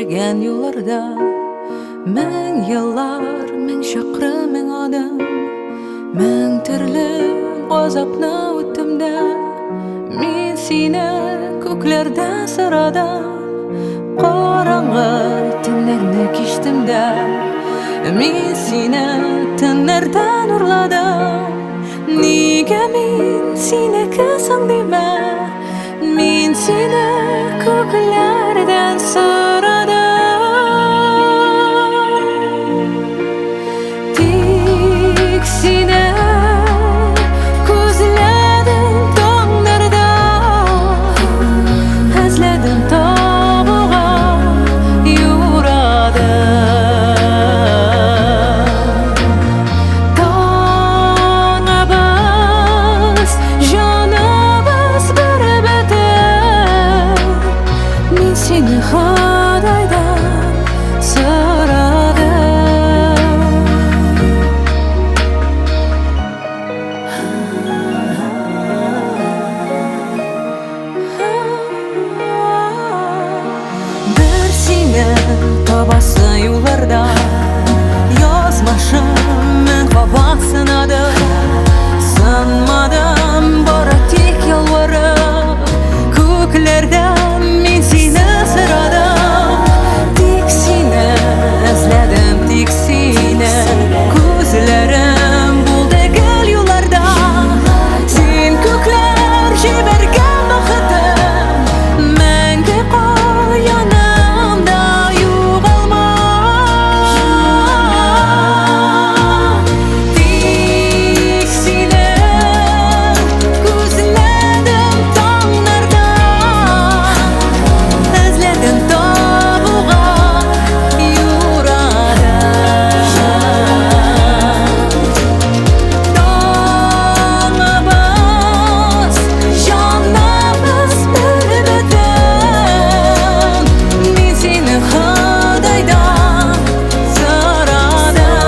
Йөргән юлларда мең еллар, мең чакрым, мең адым, мең төрле газапны үттем дә, мин сине күкләрдә сорадым. Караңгы төннәрне кичтем дә, мин сине төннәрдән урладым. Нигә мин синеке соң димә, мин сине күкләрдән сорадым. Тик сине күзләдем таңнарда, эзләдем табуга юрадым. Таңыбыз, җаныбыз бер бөтен, мин сине Ходайдан сорадым. Бер сине табасы юлларда язмышым мең кабат сынады. Сынмадым, бары тик ялварып, күкләрдән мин сине сорадым. Тик сине эзләдем, тик сине, күзләрем булды гел юлларда. Син күкләр җибәргән бәхетем, мәңге кал янымда, югалма. Тик сине күзләдем таңнарда, эзләдем табуга юрадым. Таңыбыз, җаныбыз бер бөтен, мин сине Ходайдан сорадым.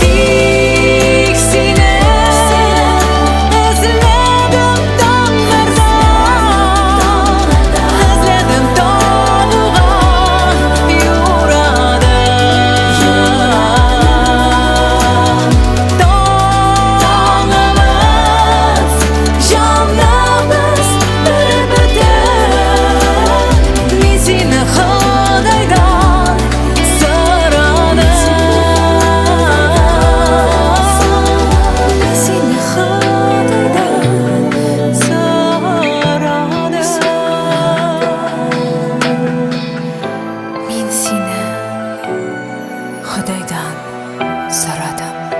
Тик сине эзләдем таңнарда, эзләдем табуга юрадым. Таңыбыз, җаныбыз бер бөтен, мин сине Ходайдан сорадым. Мин сине Ходайдан сорадым. Мин сине Ходайдан сорадым.